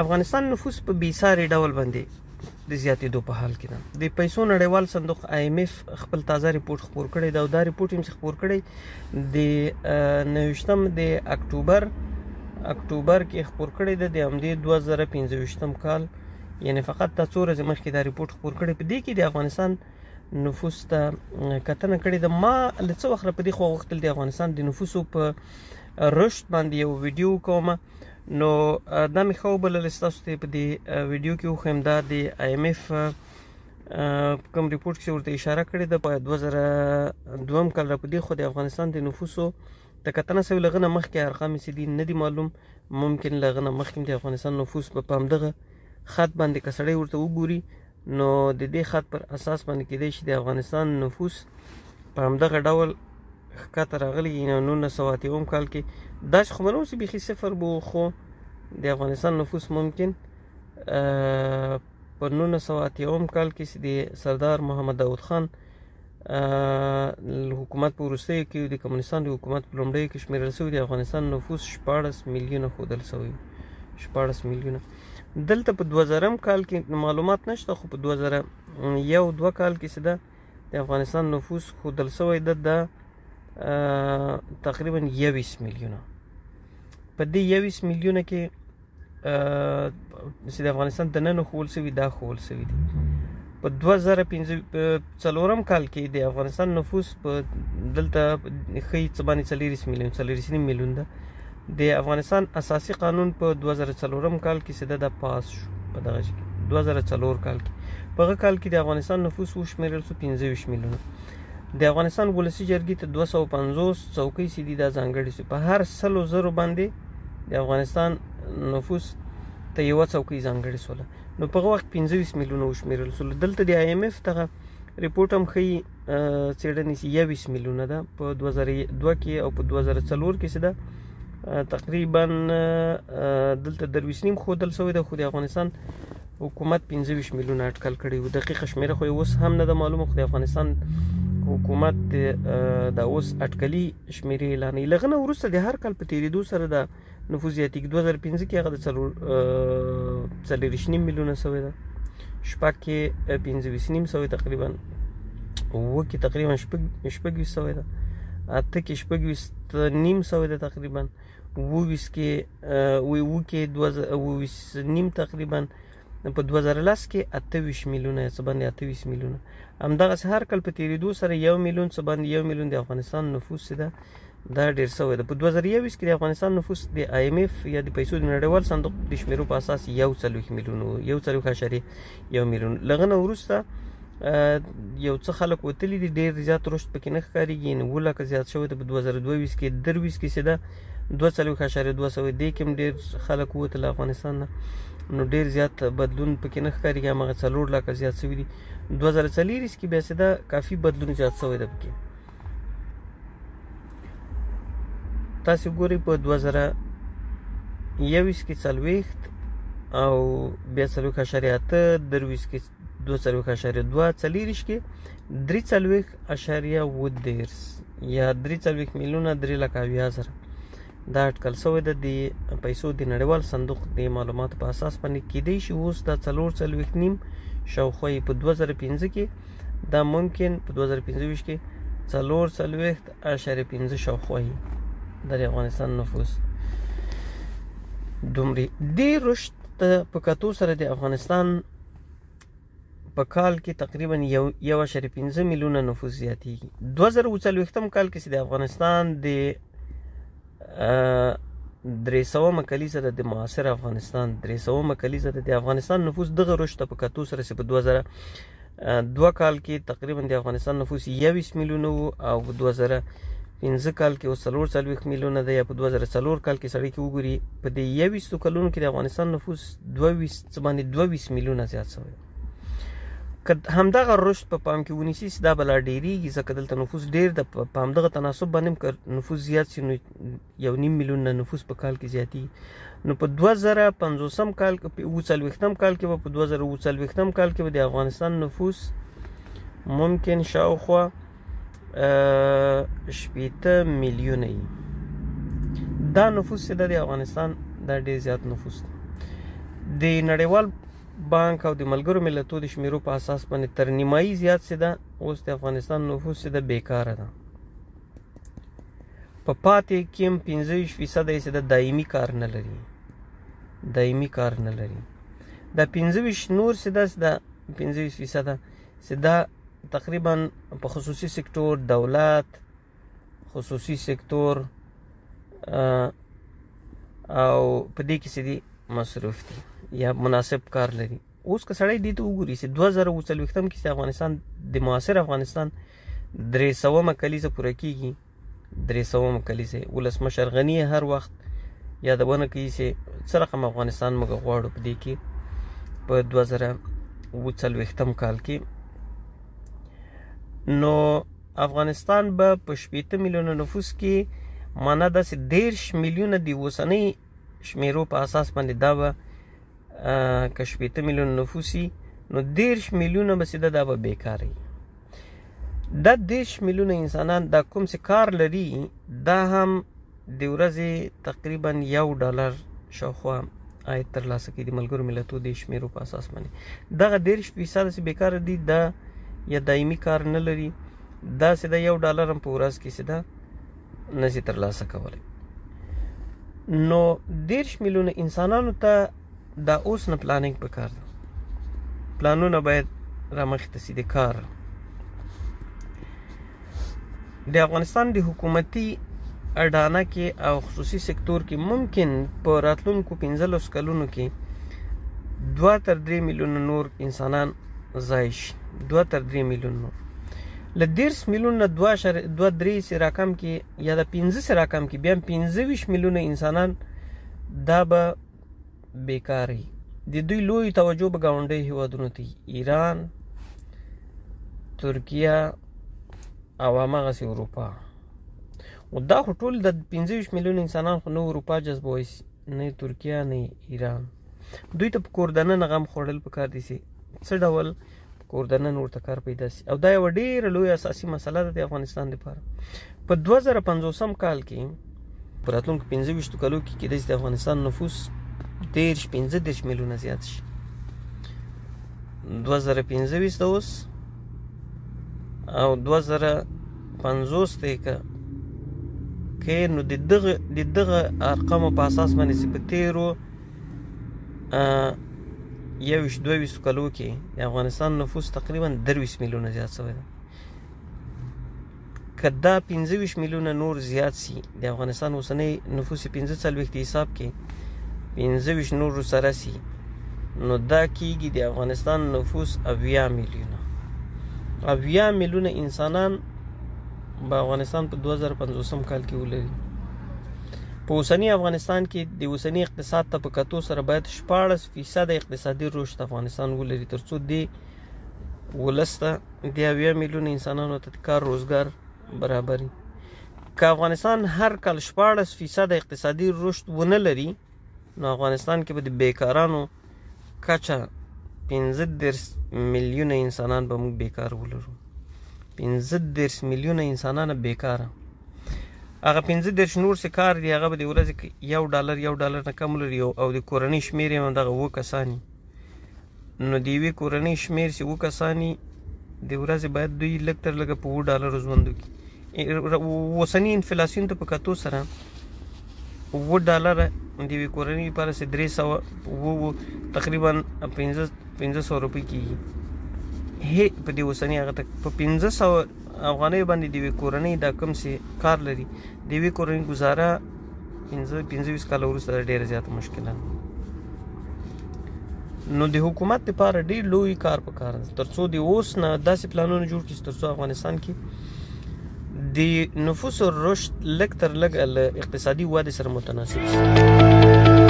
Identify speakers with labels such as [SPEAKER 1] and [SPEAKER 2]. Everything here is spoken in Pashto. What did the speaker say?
[SPEAKER 1] افغانستان نفوس په بې ساري ډول باندې د زیاتېدو په حال کې ده. د پیسو نړیوال صندوق IMF خپل تازه رپورټ خپور کړی ده او دا رپورټ یې خپور کړی د 29 د اکتوبر کې خپور کړی ده، د همدې 2025 کال، یعنی فقط دا څو ورځې مخکې دا رپورټ خپور کړی. په دې کې د افغانستان نفوس ته کتنه کړې ده. ما له څه وخت په دې خوا غوښتل د افغانستان د نفوسو په رشد باندې یو ویډیو کوم، نو دا مې ښه وبلل ستاسو ته په دې ویډیو کې وښیم. دا د IMF کوم رپورټ کې ورته اشاره کړې ده، په 2002 کال را په دې خو د افغانستان د نفوسو ته کتنه سوې. له هغه نه مخکې ارقام یې څه دي نه دي معلوم، ممکن له هغه نه مخکې د افغانستان نفوس په همدغه خط باندې که سړی ورته وګوري نو د دې خط پر اساس باندې کېدای شي د افغانستان نفوس په همدغه ډول ښکته راغلی. یعنی 1980 کال کې داسې خو به نه و چې بیخي صفر به و، خو د افغانستان نفوس ممکن په 1980 کال کې چې د سردار محمد داود خان حکومت په وروستیو کې د کمونستانو د حکومت په لومړیو کې شمېرل سوی، د افغانستان نفوس 16 میلیونه ښودل سوی، 16 میلیونه. دلته په 2000 کال کې معلومات نشته، خو په 2001-2 کال کې چې ده د افغانستان نفوس ښودل سوی ده دا تقریبا 21 میلیونه. په دې 21 میلیونه کې چې د افغانستان دننه ښوول سوي دا ښوول سوي دي. په 2004 کال کې د افغانستان نفوس په دلته ښیي څه باندې 24 میلیون، 24.5 میلیون ده. د افغانستان اساسي قانون په 2004 کال کې چې ده دا پاس شو، په دغه کې 2004 کال کې، په هغه کال کې د افغانستان نفوس وشمېرل شو 25 میلیونه. د افغانستان ولسي جرګې ته 250 څوکۍ چې دي دا ځانګړې شوې، په هر 100,000 باندې د افغانستان نفوس ته یوه څوکۍ ځانګړې سوله. نو په هغه وخت 25 میلیونه وشمېرل سول. دلته د IMF دغه رپورټ هم ښیي څېړنې چې 21 میلیونه ده په 2002 کې او په 2004 کې چې ده تقریبا دلته 23.5 ښودل سوی ده، خو د افغانستان حکومت 25 میلیونه اټکل کړی و. دقیقه شمېره خو یې اوس هم نه ده معلومه، خو د افغانستان حکومت دا اوس اټکلي شمېرې اعلانوي. له هغه نه وروسته د هر کال په تېرېدو سره د نفوس زیاتېږي. 2005 کې هغه د 24.5 میلیونه سوی ده، شپږ کې 25.5 سوی تقریبا، اووه کې تقریبا 26 سوی ده، اته کې 26.5 سوی ده تقریبا، 27 کې اووه کې 27.5 تقریبا، په 2010 کې 28 میلیونه، څه باندې 28 میلیونه. همدغسې هر کال په تېرېدو سره 1 میلیون، څه باندې 1 میلیون د افغانستان نفوس چې ده دا ډېر سوی ده. په 2021 کې د افغانستان نفوس د IMF یا د پیسو د نړیوال صندوق د شمېرو په اساس 41 میلیون و، 41.1 میلیون. له هغه نه وروسته یو څه خلک وتلي دي، ډېر زیات رشد پکې نه ښکارېږي، یعنې 7 لکه زیات شوی ده. په 2022 کې 23 کې چې ده 42.2 سوی، دې کې هم ډېر خلک ووتل له افغانستان نه، نو ډېر زیات بدلون پکې نه ښکارېږي، هماغه 4 لکه زیات سوي دي. 2024 کې بیا چې ده کافي بدلون زیات شوی ده پکې. تاسې ګورئ په 2021 کې 40 او بیا 40.8، 23 کې 42.2، 24 کې 43.38 یا 43 میلیونه 3,70,000 دا اټکل سوی ده. د پیسو د نړیوال صندوق د معلوماتو په اساس باندې کېدای شي اوس دا 44.5 شاوخوا یې په 2005 کې، دا ممکن په 2025 کې 44.5 شاوخوا یې د افغانستان نفوس دومره. دې رشد ته په کتو سره د افغانستان په کال کې تقریبا 1.5 میلیونه نفوس زیاتېږي. 2040 کال کې چې د افغانستان د 300مه کلیزه ده، د معاصر افغانستان 300مه کلیزه ده، د افغانستان نفوس دغه رشد ته په کتو سره چې په 2002 کال کې تقریبا د افغانستان نفوس 21 میلیونه و او په 2005 کال کې اوس 44 میلیونه ده، یا په 2004 کال کې سړی کې وګوري په دې 21 کلونو کې د افغانستان نفوس 22 څه باندې 22 میلیونه زیات شوی. که همدغه رشد په پام کې ونیسي چې دا به لا ډېرېږي، ځکه دلته نفوس ډېر ده، په همدغه تناسب باندې هم که نفوس زیات شي نو 1.5 میلیون نفوس په کال کې زیاتېږي. نو په 2050 کال کې، 40 کال کې به، په 2040 کال کې به د افغانستان نفوس ممکن شاوخوا 60 میلیونه وي. دا نفوس چې ده د افغانستان دا ډېر زیات نفوس دی. د نړیوال بانک او د ملګرو ملتو د شمیرو په اساس باندې تر نیمایي زیات څه ده اوس د افغانستان نفوس څه ده بیکاره ده. په پاتې کې هم 25% یې څه ده دایمي کار نه لري، دایمي کار نه لري. دا 25 نور څه ده، دا 25% څه ده تقریبا په خصوصي سکتور، دولت، خصوصي سکتور او په دې کې څه دي مصروف دي یا مناسب کار لري. اوس که سړی دې ته وګوري چې 2040 کې چې افغانستان د معاصر افغانستان 300مه کلیزه پوره کیږي، 300مه کلیزه، ولسمشر غني هر وخت یادونه کوي چې څه رقم افغانستان موږ غواړو په دې کې په 2040 کال کې. نو افغانستان به په 60 میلیونه نفوس کې، معنا داسې 30 میلیونه د اوسنۍ شمیرو په اساس باندې دا به که 60 میلیونه نفوسي نو 30 میلیونه به سیده دا به بیکاره وي. دا 30 میلیونه انسانان دا کوم څه کار لري دا هم د ورځې تقریبا $1 شاوخوا عاید ترلاسه کوي د ملګرو ملتو د شمیرو په اساس باندې. دغه 30% چې بیکاره دي دا یا دایمي کار نه لري، دا سیده $1 هم په ورځ کې سیده نه شي ترلاسه کولی. نو 30 میلیونه انسانانو ته دا اوس نه planning پکار ده، پلانونه باید رامخته سي د کار. د افغانستان د حکومتي اډانه کې او خصوصي سکتور کې ممکن په راتلونکو 15 کلونو کې 2 تر 3 میلیونه نور انسانان ځای شي، 2 تر 3 میلیون نور. له 30 میلیونه 2 3 سي رقم کې یا د 5 سي رقم کې بیا 25 میلیونه انسانان دا به بیکاره وي. د دوی لوی توجه به ګاونډیو هیوادونو ته، ایران، ترکیه او هماغسې اروپا. او دا خو ټول د 25 میلیونه انسانان خو نه اروپا جذبوي سي، نه ترکیه، نه ایران. دوی ته په کور دننه غم خوړل پکار دي سي څه ډول په کور دننه ورته کار پیدا سي. او دا یوه ډېره لویه اساسي مسله ده د افغانستان دپاره. په 2050 کال کې په راتلونکو 25 کلو کې کېدای سي د افغانستان نفوس 30 35 میلیونه زیات شي. 2025 ته اوس او 2050 ته که نو د دغه ارقامو په اساس باندې چې په تېرو 21 22 کلو کې د افغانستان نفوس تقریبا 23 میلیونه زیات شوی دی. که دا 25 میلیونه نور زیات سي، د افغانستان اوسنی نفوس 45 حساب کې 25 نور سره سي، نو دا کیږي د افغانستان نفوس 70 میلیونه. 70 میلیونه انسانان به افغانستان په 2050 کال کې ولري. په اوسني افغانستان کې د اوسني اقتصاد ته په کتو سره باید 16% اقتصادي رشد افغانستان ولري، ترڅو دې ولس ته د 70 میلیونه انسانانو ته کار روزګار برابري. که افغانستان هر کال 16% اقتصادي رشد ونه لري، نو افغانستان کې به د بیکارانو کچه 35 میلیونه انسانان به موږ بیکار ولرو. 35 میلیونه انسانان بیکاره. هغه 35 نور څه کار دی، هغه به د ورځې $1 $1 نه کم ولري، او د کورنۍ شمېر یې هم دغه 7 کسان. نو د یوې کورنۍ شمېر چې 7 کسان د ورځې باید دوی لږ تر لږه په $7 ژوند وکړي. اوسني انفلاسیون ته په کتو سره $7 د یوې کورنۍ لپاره چې 300 تقریبا 500 روپۍ کېږي. په دې اوسني هغه ته په 500 افغانیو باندې د یوې کورنۍ دا کم څه کار لري، د یوې کورنۍ ګزاره 25 کاله وروسته ډېره زیاته مشکله ده. نو د حکومت لپاره ډېر لوی کار پکار دی، ترڅو د اوس نه داسې پلانونه جوړ کړي ترڅو افغانستان کې د نفوسو رشد لږ تر لږه له اقتصادي ودې سره متناسب شي.